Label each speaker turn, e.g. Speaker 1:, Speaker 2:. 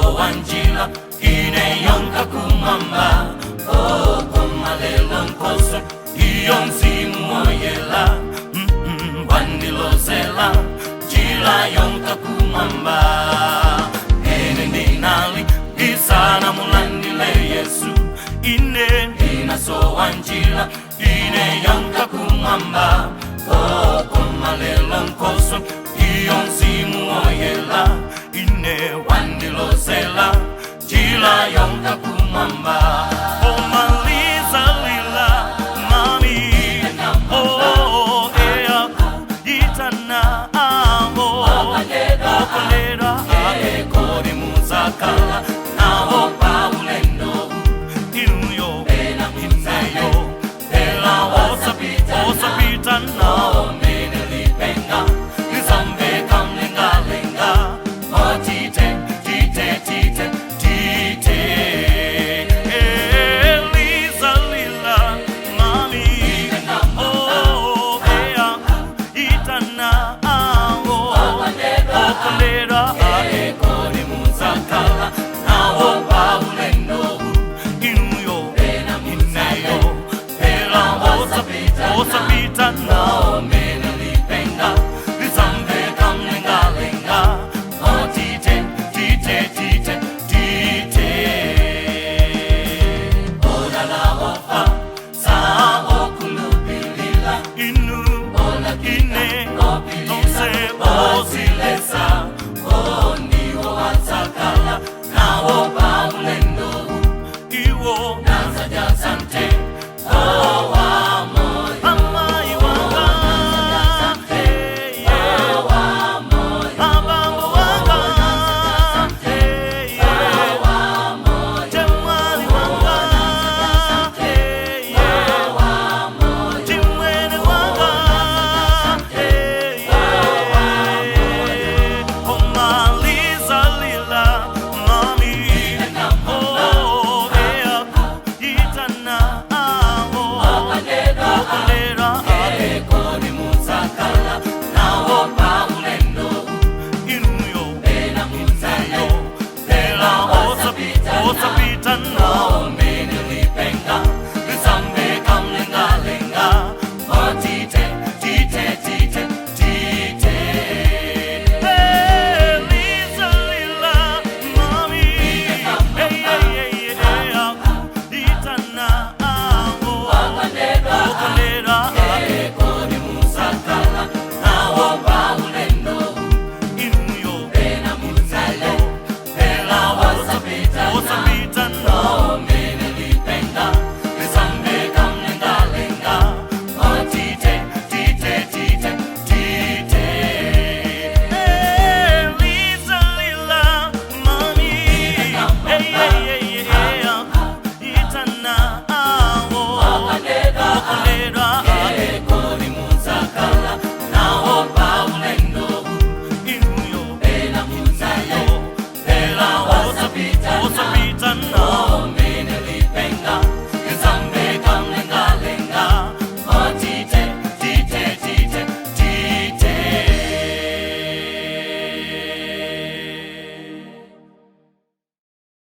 Speaker 1: Ndinasowa njira ine yonka kumwamba. Oh, koma lelo nkoso iyo mzimu woyela wandilozela njira yonka kumwamba. Ene ndinali isana mulandile Yesu, ine ndinasowa njira ine yonka kumwamba. Oh, koma lelo nkoso iyo mzimu woyela ine wandilozela njira yonka kumwamba. Omaliza lila mami, oh, eyakuyitana abo okondera akekori muzakala